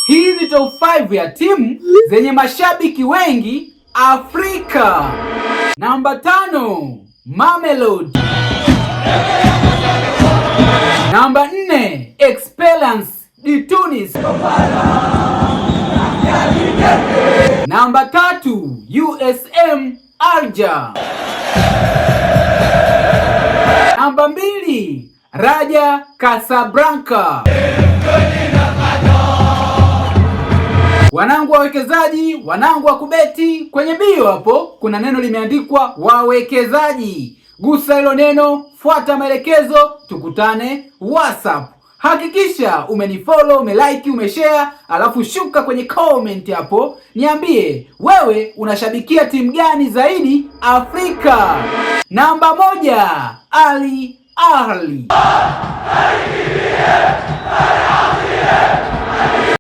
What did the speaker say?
Hii ni top 5 ya timu zenye mashabiki wengi Afrika. Namba 5, Mamelodi. Namba 4, Esperance de Tunis. Namba 3, USM Alger. Namba 2, Raja Casablanca. Wanangu wawekezaji, wanangu wa kubeti, kwenye bio hapo kuna neno limeandikwa wawekezaji. Gusa hilo neno, fuata maelekezo, tukutane WhatsApp. Hakikisha umenifollow, umelike, umeshare, alafu shuka kwenye comment hapo niambie wewe unashabikia timu gani zaidi Afrika. Namba 1, Al Ahly.